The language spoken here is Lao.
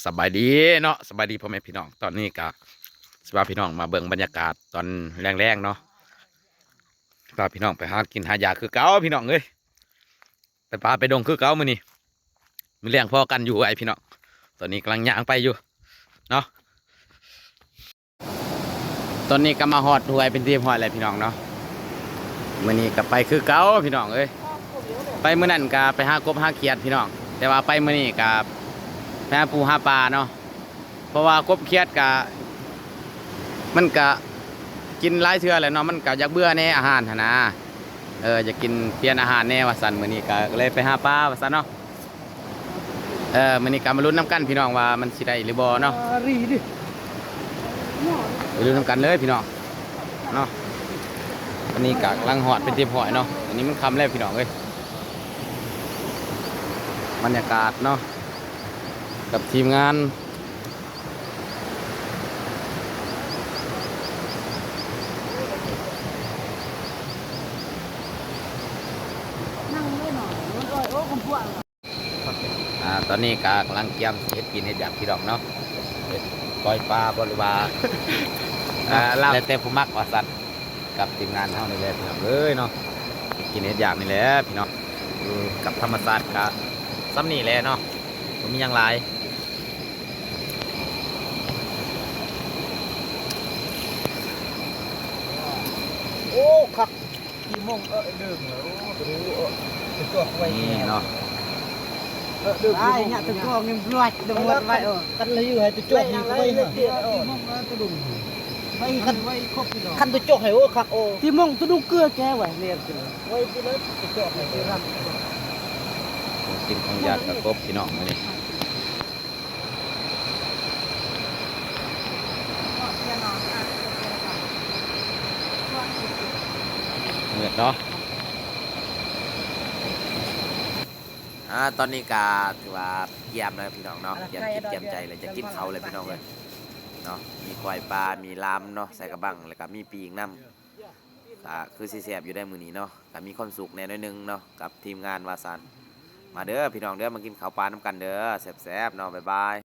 ສະບາຍດີເນາະ ສະບາຍດີພໍ່ແມ່ພີ່ນ້ອງ. ຕອນນີ້ກະຊິພາພີ່ນ້ອງມາເບິ່ງບັນຍາກາດຕອນແລງໆເນາະ ພາພີ່ນ້ອງໄປຫາກິນຫາຢາຄືເກົ່າພີ່ນ້ອງເອີຍ. ໄປປ່າໄປດົງຄືເກົ່າມື້ນີ້ ມື້ແລງພໍ້ກັນຢູ່ຫ້ວຍພີ່ນ້ອງ. ຕອນນີ້ກຳລັງຍ່າງໄປຢູ່ເນາະ. ຕອນນີ້ກໍມາຮອດຫ້ວຍເປັນທີ່ຮຽບຮ້ອຍແລ້ວພີ່ນ້ອງເນາະ. ມື້ນີ້ກໍໄປຄືເກົ່າພີ່ນ້ອງເອີຍ. ໄປມື້ນັ້ນກໍໄປຫາກົບຫາຂຽດພີ່ນ້ອງ, ແຕ່ວ່າໄປມື້ນີ້ກໍໄປຫາປູຫາປາເນາະ. ເພາະວ່າກົບຂຽດກະ ມັນກະກິນຫຼາຍເທື່ອແລ້ວເນາະ, ມັນກະຢາກເບື່ອແດ່ອາຫານຫັ້ນນະ. ເອີ ຢາກກິນປ່ຽນອາຫານແດ່ວ່າຊັ້ນ, ມື້ນີ້ກະເລີຍໄປຫາປາວ່າຊັ້ນເນາະ. ເອີ ມື້ນີ້ກະມາລຸ້ນນຳກັນພີ່ນ້ອງວ່າມັນຊິໄດ້ຫຼືບໍ່ເນາະ. ມາລຸ້ນນຳກັນເລີຍພີ່ນ້ອງເນາະ. ຕອນນີ້ກະກຳລັງຮອດເປັນທີ່ຮຽບຮ້ອຍເນາະ, ຕອນນີ້ມັນຄ່ຳແລ້ວພີ່ນ້ອງເອີຍ. ບັນຍາກາດເນາະ ກັບທີມງານ. ອ່າ ຕອນນີ້ກໍກຳລັງກຽມເຮັດກິນເຮັດຫຍັງພີ່ນ້ອງເນາະ, ເຮັດກ້ອຍປາບໍ່ ຫຼືວ່າ ອ່າ ແລ້ວແຕ່ຜູ້ມັກວ່າຊັ້ນ. ກັບທີມງານເຮົານີ້ແຫຼະພີ່ນ້ອງເອີຍເນາະ, ເຮັດກິນເຮັດຢາກນີ້ແຫຼະພີ່ນ້ອງ. ຢູ່ກັບທຳມະຊາດກະສ່ຳນີ້ແຫຼະເນາະ, ບໍ່ມີຫຍັງຫຼາຍ. ໂອ້ ຄັກ ທີ່ມົ້ງ ເອີ ເດີມ ໂອ້ ຕົວໄວນີ້ເນາະ. ອ້າຍ ຍະຕະກອງຍັງບວດ ດະໝົດໄວ້ ເອີ ຄັນລະຢູ່ໃຫ້ໄປຈອກນີ້ໄວ້ນະ ໄວ້ ຄັນ ຄັນໄປຈອກໃຫ້ ໂອ້ ຄັກ ໂອ້ ທີ່ມົ້ງຕະດຸກເກືອແກໄວ້ ເລຍ ໄວ້ໄປເລີຍ ໄປຈອກໃຫ້ ກິນຂອງຢາກກະກົບພີ່ນ້ອງມື້ນີ້. ມືດເນາະ. ອ່າ ຕອນນີ້ກະຖືວ່າກຽມແລ້ວພີ່ນ້ອງເນາະ, ກຽມຈິດກຽມໃຈແລ້ວ ຈະກິນເຂົ້າແລ້ວພີ່ນ້ອງເອີຍເນາະ. ມີກ້ອຍປາ ມີລາມເນາະ ໃສ່ກະບັງ ແລ້ວກະມີປີ້ອີກນຳ. ກະຄືຊິແຊບຢູ່ໄດ໋ມື້ນີ້ເນາະ, ກະມີຄວາມສຸກແດ່ໜ້ອຍໜຶ່ງເນາະ ກັບທີມງານວ່າຊັ້ນ. ມາເດີພີ່ນ້ອງເດີ ມາກິນເຂົ້າປ່ານຳກັນເດີ ແຊບໆເນາະ. ບາຍບາຍ.